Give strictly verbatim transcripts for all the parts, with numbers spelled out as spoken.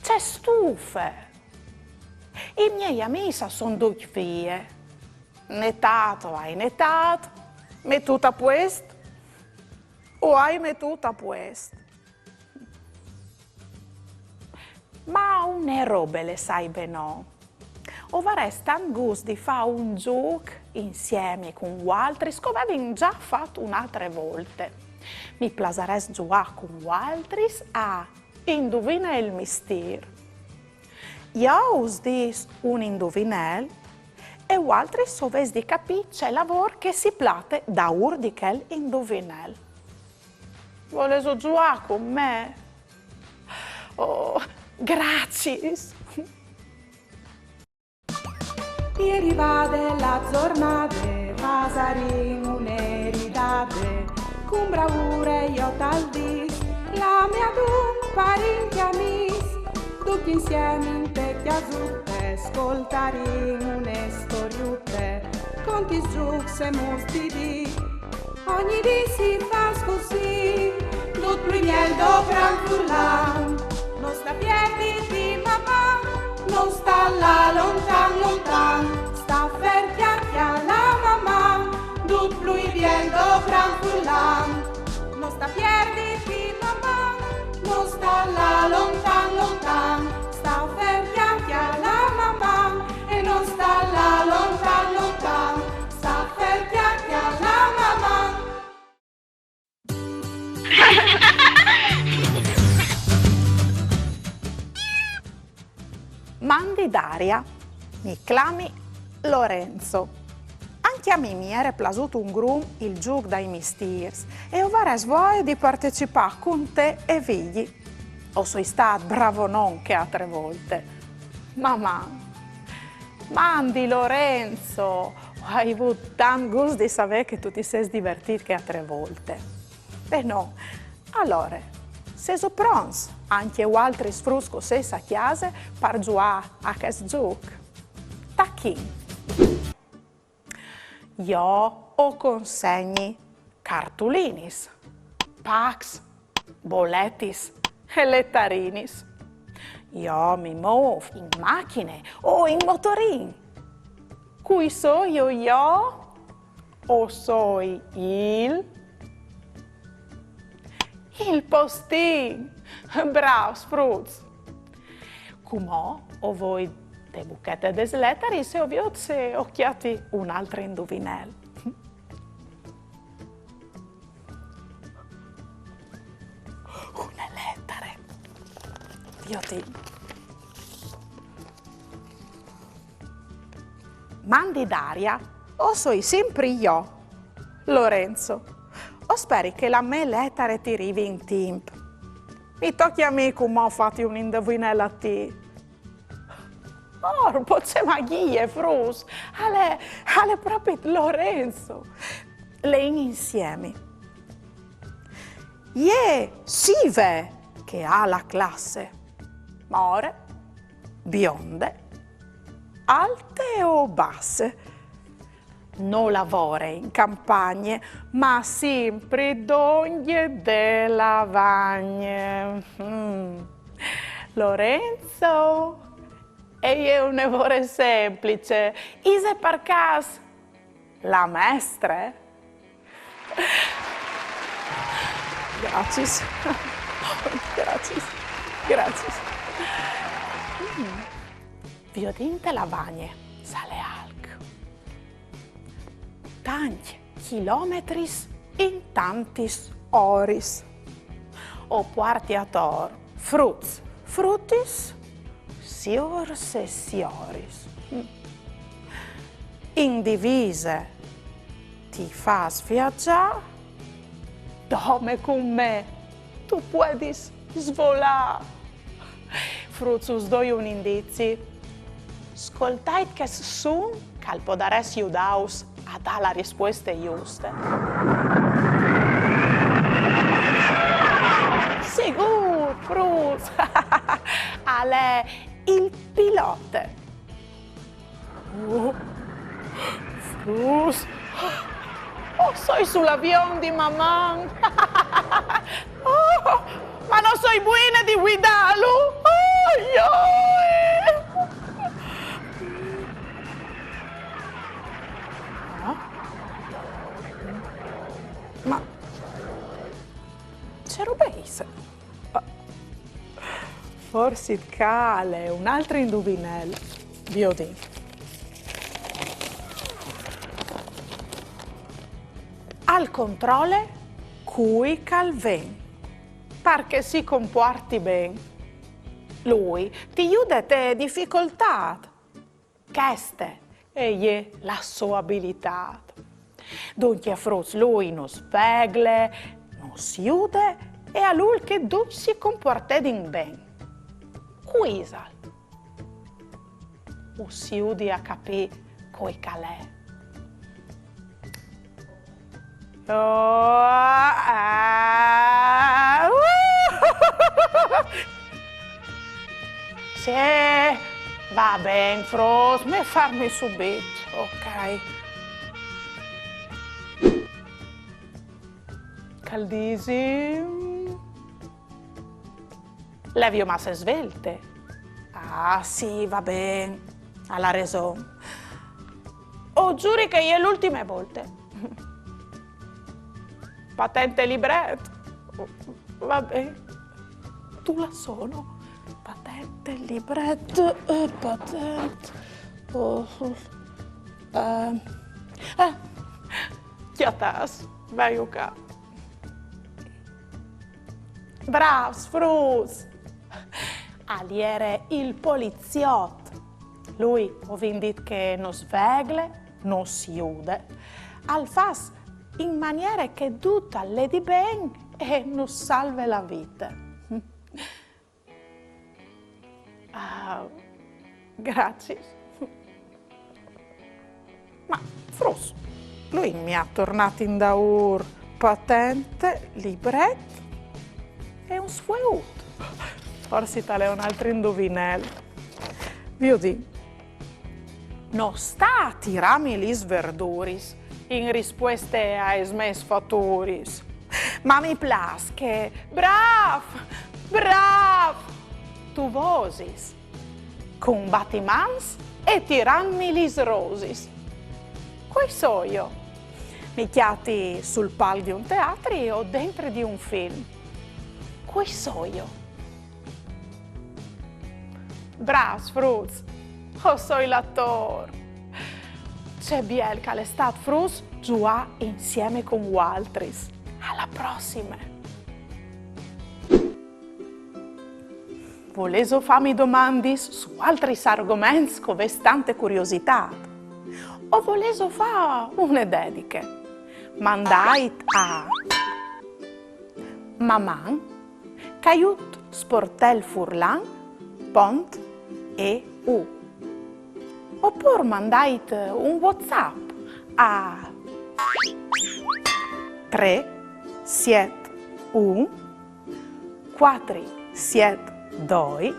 Te stufe! I miei amîs a son ducj vie. Netât o ai netât, metût a puest o ai metût a puest. Ma une robe le saibe no. O varès tant gust di fâ un zûc insiemi cun voaltris, che o vevin za fat une altre volte. Mi plasarès zuiâ cun voaltris a Induvine il mistîr. Jo us dîs un induvinel e voaltris o vês di capî ce lavôr che si plate daûr di chel induvinel. Volêso zuiâ cun me? Oh, graciis! E rivade la zornade, fasarìn une ridade, cun braure jo tal dîs, clamìn adun parint e amîs, ducj insiemi inte cjasute, scoltarìn une storiute, contis, zûcs e mûts di dì. Ogni dì si fâs cussì, dut plui biel dopran furlan. No sta pierditi, Maman, no sta lâ lontan, lontan. Sta fer, cjale, cjale Maman, dut plui biel dopran furlan. No sta pierditi, Maman, no sta lâ lontan, lontan. Sta fer, cjale, cjale Maman, e no sta lâ lontan, lontan. Sta fer, cjale, cjale Maman. Mandi Daria, mi clami Lorenzo. Ancje a mi mi jere plasût un grum il zûc dai mistîrs e o varès voie di partecipâ cun te e Vigji. O soi stât bravonon chê altre volte. Maman! Mandi Lorenzo! O ai vût tant gust di savê che tu ti sês divertît chê altre volte. Benon, alore, sêso pronts ancje voaltris fruts che o sês a cjase par zuiâ a chest zûc? Tachìn! Jo o consegni cartulinis, pacs, boletis e letarinis. Jo mi môf in machine o in motorin. Cui soio jo? O soi il... il postin! Brâfs fruts! Cumò o voi te buchete des letaris e o viôt se o cjati un altri induvinel. Une letare. Viodìn. Mandi Daria, o soi simpri jo, Lorenzo. O speri che la mê letare ti rivi in timp. Mi tocje a mi cumò fâti un induvinel a ti. Orpo, ce magjie, fruts! Al è, al è propit Lorenzo! Leìn insiemi. Jê Sive, che à la classe. More, bionde, alte o basse. No lavore in campagne, ma simpri dongje de lavagne. Mm. Lorenzo, e je une vore semplice. Ise par câs la mestre? Graciis. Graciis. Graciis. Mm. Viodìn te lavagne, se al è alc. Tancj chilometris in tantis oris. O puarti ator fruts, frutis, siôrs e sioris. In divise ti fâs viazâ, dome cun me tu puedis svolâ. Fruts, us doi un indizi. Scoltait chest sun che al podarès judâus a dâ la rispueste juste. Sigûr, fruts! Al è il pilote. Oh, fruts! O soi sul avion di Maman! Oh, ma no soi buine di vuidâlu! Oh, Joe! Ah? Ma ce robe ise? Forsit che al è un altri induvinel. Viodìn. Al controle cui che al ven, par che si compuarti ben. Lui ti jude te dificoltât. Cheste e je la sô abilitât. Duncje, fruts, lui nus vegle, nus jude e al vûl che ducj si compuartedin ben. Cui isal? Us judi a capî cui che al è. Oh, ah, uh. Sì, va ben, fruts, me fermi subit. Ok. Che al disi? Le vio masse svelte. Ah, sì, va ben. Al à reson. O zuri che e je la ultime volte. Patente, libret. Va ben. Tu la sono. Patente, libret, eh, patent. Oh, eh, eh, cjatâts, vegno ca. Brâfs, fruts! Al jere il poliziot. Lui, o vin dit che nus vegle, nus jude, al fâs in maniere che dut al ledi ben e nus salve la vite. Ah, graciis. Ma, fruts, lui mi à tornât indaûr patente, libret e un sfueut. Forsit al è un altri induvinel. Viodìn. No sta a tirâmi lis verduris in rispueste aes mês faturis. Ma mi plâs che brâf, brâf, tu vosis, cun batimans e tirantmi lis rosis. Cui soio? Mi cjati sul palc di un teatri o dentri di un film? Cui soio? Brâfs, fruts! O soi l'atôr! Ce biel che al è stât, fruts, zuiâ insiemi cun voaltris. A la prossime! Volêso fâmi domandis su altris argoments che o vês tante curiositât? O volêso fâ une dediche? Mandait a maman caiut sportelfurlan pont eu. Opûr mandait un WhatsApp a trê siet un cuatri siet doi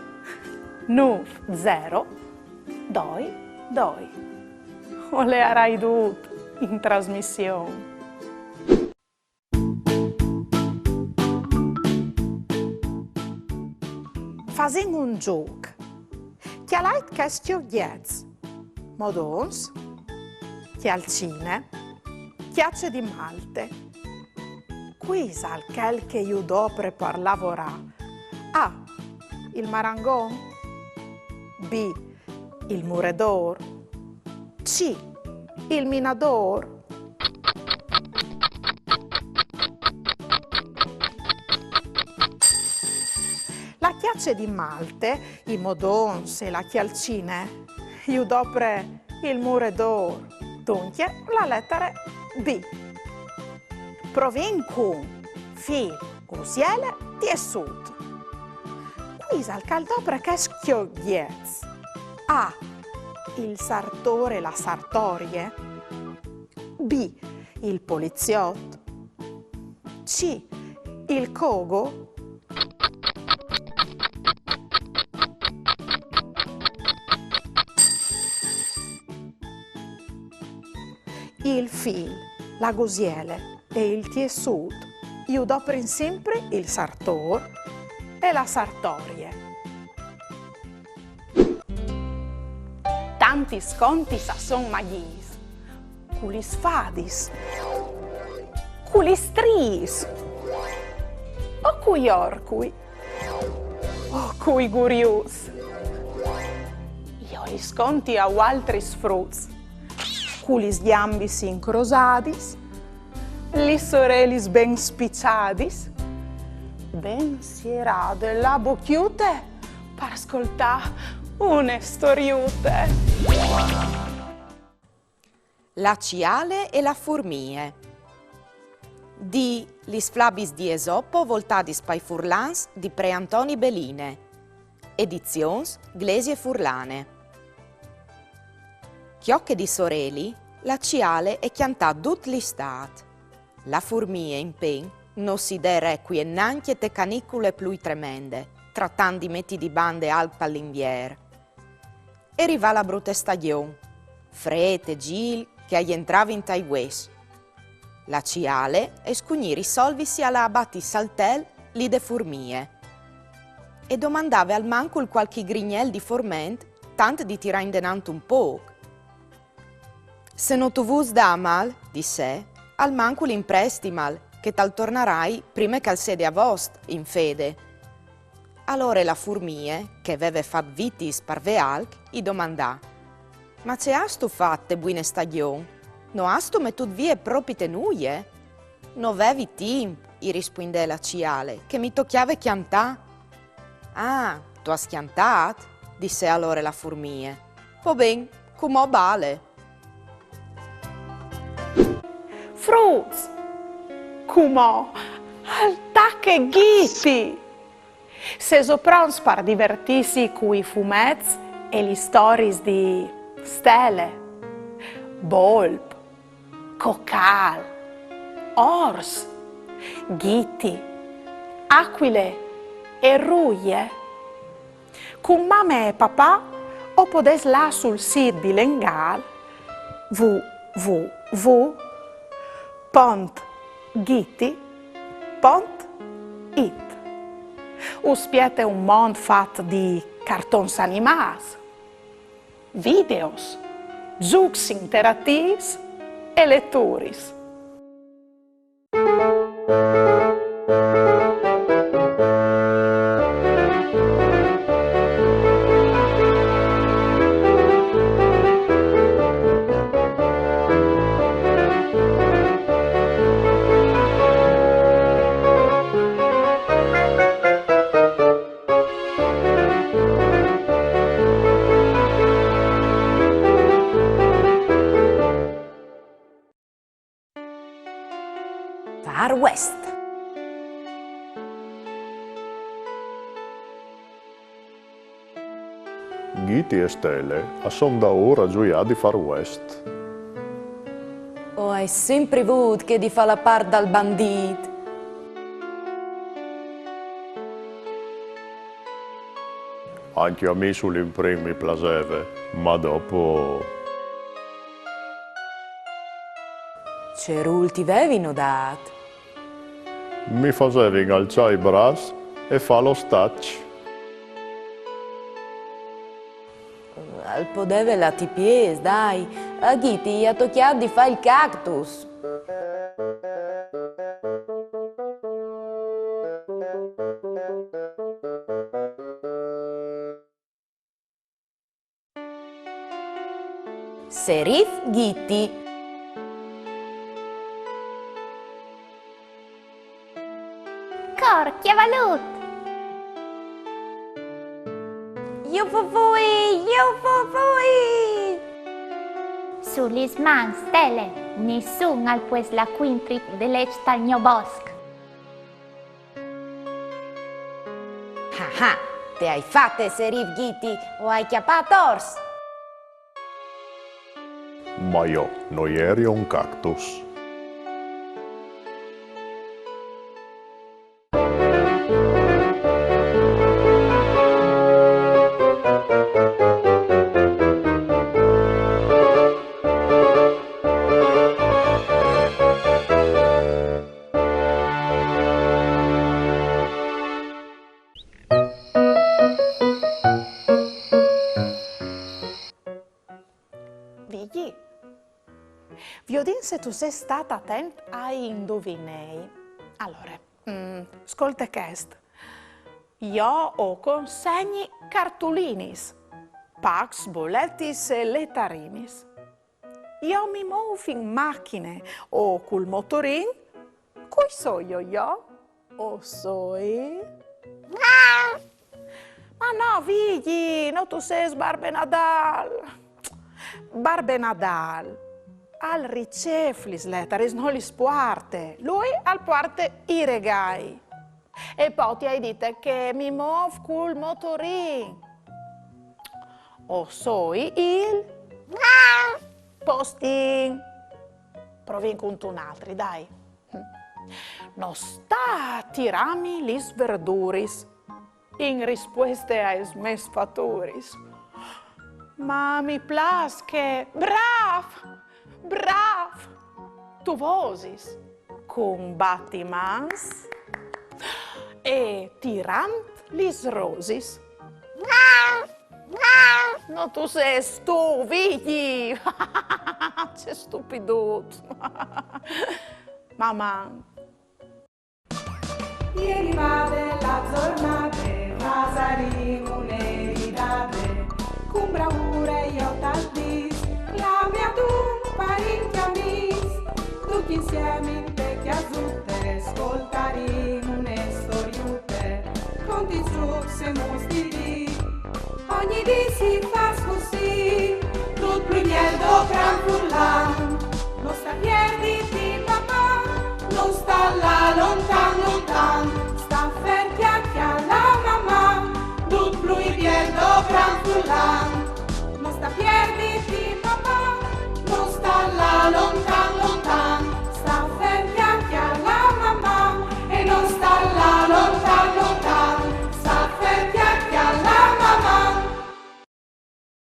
nûf zero doi doi. O leiarai dut in trasmission. Fasìn un zûc. Cjalait chescj ogjets: modons, cjalcine, cjace di malte. Cui isal chel che ju dopre par lavorâ? A. Il marangon. B. Il muredôr. C. Il minadôr. La cjace di malte, i modons e la cjalcine ju dopre il muredôr. Duncje, la letare B. Provìn cun fîl, gusiele, tiessût. Cui isal che al dopre chescj ogjets? A. Il sartôr e la sartorie. B. Il poliziot. C. Il cogo. Il fîl, la gusiele e il tiessût ju doprin simpri il sartôr e la sartorie. Tantis contis a son magjiis. Cu lis fadis. Cu lis striis. O cui orcui. O cui guriuts. Jo lis conti a vualtris fruts. Cu lis gjambis incrosadis, lis orelis ben spiçadis, ben sierade la bocjute par scoltâ une storiute. La cjale e la furmie. Di Lis flabis di Esopo voltadis pai furlans di pre Antoni Beline. Edizions Glesie Furlane. Cjoche di soreli, la cjale e cjantà dut l'istât. La furmie, impen, no si dè requie nancje te canicule plui tremende, tratant di meti di bande alc pal Invier. E rivà la brute stagjon, frêt e zîl che a jentravin tai vues. La cjale e scugnì risolvisi a lâ a bati saltèl li de furmie. E domandave almancul cualchi grignel di forment, tant di tirâ indenant un pôc. Se no tu vûs dâmal, dissè, almancul imprestimal, che tal tornarai prime che al sede avost, in fede. Alore la furmie, che e veve fat vitis par vê alc, i domandà: Ma ce âstu fat te buine stagjon? No âstu metût vie propite nuie? No vevi timp, i rispuindè la cjale, che mi tocjave cjantâ. Ah, tu âs cjantât? Dissè alore la furmie. Po ben, cumò bale. Fruts, cumò al tache Ghiti! Sêso pronts par divertîsi cui fumets e lis storiis di Stele, Bolp, Cocâl, Ors, Ghiti, Acuile e Ruie? Cun mame e papà o podês lâ sul sît bilengâl w w w pont ghiti pont it. Us spiete un mont fat di cartons animâts, videos, zûcs interatîfs e leturis. Far West. Ghiti e Stele a son daûr a zuiâ di Far West. O ai simpri vût chê di fâ la part dal bandît. Ancje a mi sul imprin mi plaseve, ma dopo... Ce rûl ti vevino dât? Mi fasevin alçâ i braçs e fâ l'ostaç. Al podeve lâti piês, dai. A Ghiti i à tocjât di fâ il cactus. Serif Ghiti. Cor cjavalut! Jufufui, jufufui! Su lis mans, Stele, nissun al pues lâ cuintri de leç tal gno bosc. Ah, ah, te ai fate, Serif Ghiti, o ai cjapât Ors! Ma jo no jerio un cactus. Se tu sês stât atent ai induvinei. Alore, mm, scolte chest. Jo o consegni cartulinis, pacs, boletis e letarinis. Jo mi môf in machine o cul motorin, cui soio jo? O soi? Ma no, Vigji, no tu sês Barbe Nadâl. Barbe Nadâl al ricêf lis letaris, no lis puarte. Lui al puarte i regâi. E po ti ai dite che mi môf cul motorin. O soi il postin. Provìn cuntun altri, dai. No sta a tirâmi lis verduris in rispueste aes mês faturis. Ma mi plâs che, brâf, brâf, tu vosis cun batimans e tirant lis rosis. No tu sês tu, Vigji! Ce stupidut! Maman! E rivade la zornade, fasarìn une ridade, cun braure jo tal dîs, clame adun parint e amîs, ducj insiemi inte cjasute, scoltarìn une storiute, conti, trucs e muts di dì. Ogni dì si fâs cussì, dut plui biel dal cran furlan. No sta pierditi, Maman, no sta lâ lontan, lontan.